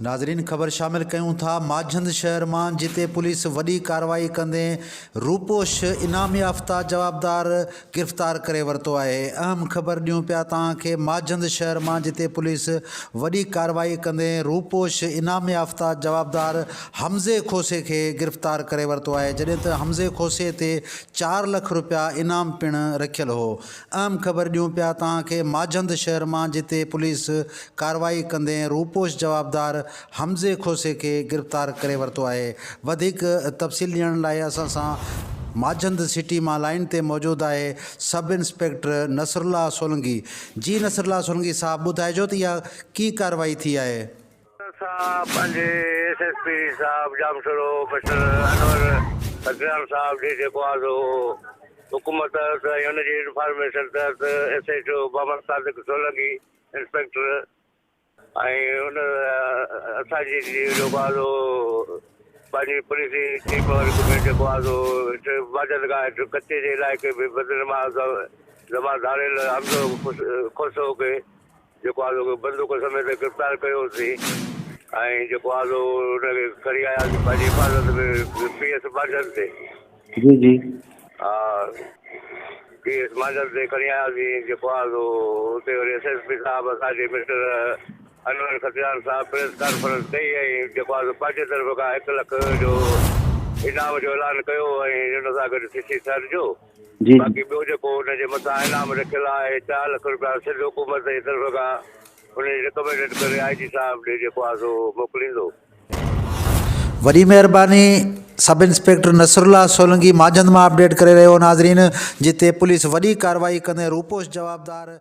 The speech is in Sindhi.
ناظرين خبر شامل ڪيون ٿا ماجهند شهر مان جتي پوليس وڏي ڪارروائي ڪندي روپوش انعام يافته جوابدار گرفتار ڪري ورتو آهي اهم خبر ڏيون پيا توهان کي ماجهند شهر مان جتي پوليس وڏي ڪارروائي ڪندي روپوش انعام يافته جوابدار حمزي کوسي کي گرفتار ڪري ورتو آهي جڏهن ته حمزي کوسي تي چار لک روپيا انعام پڻ رکيل هو اهم خبر ڏيون پيا توهان کي ماجهند شهر مان جتي پوليس ڪارروائي ڪندي روپوش جوابدار حمزي کوسي کي گرفتار ڪري ورتو آهي وڌيڪ تفصيل ڏيڻ لاء اسان سان ماجهند سٽي مان لائين تي موجود آهي سب انسپيڪٽر نصرالله سولنگي جي نصرالله سولنگي صاحب ٻڌائجو ته اها ڪي ڪارروائي ٿي آهي. اسان پنهنجي ايس ايس پي صاحب ڄامشورو مسٽر انور کٽياڻ صاحب جي جيڪو آهي سو حڪم تحت ۽ ان جي انفارميشن تحت S H O Muhammad Sadiq Solangi inspector ۽ ان اسان جي جيڪو آهي سو پنهنجي پوليس جي ٽيم ورڪ ۾ جيڪو آهي سو هيٺ ماجد کان هيٺ ڪچي جي علائقي ۾ بدنما زمان ڌاڙيل حمزو کوسو کي جيڪو آهي سو بندوق سميت گرفتار ڪيوسين ۽ جيڪو آهي سو ان کي کڻي آياسين پنهنجي حفاظت ۾ پي ايس مانجهند تي. جي جي. ها پي ايس مانجهند تي کڻي آياسين جيڪو آهي سو اتي وري ايس ايس پي صاحب اسان جي مسٽر انور کتيان صاحب پريس ڪانفرنس ڪئي ۽ جيڪو آهي سو پنهنجي طرف کان هڪ لک جو انعام جو اعلان ڪيو ۽ ان سان گڏ سي سي سر جو. جي. باقي ٻيو جيڪو ان جي مٿان انعام رکيل آهي چار لک روپيا سنڌ حڪومت جي طرف کان ان جي رڪمينڊ ڪري آء جي صاحب ڏي جيڪو آهي سو موڪليندو. وڏي مهرباني سب انسپيڪٽر نصرالله سولنگي مانجهند مان اپڊيٽ ڪري رهيو هو ناظرين جتي پوليس وڏي ڪارروائي ڪندي روپوش جوابدار.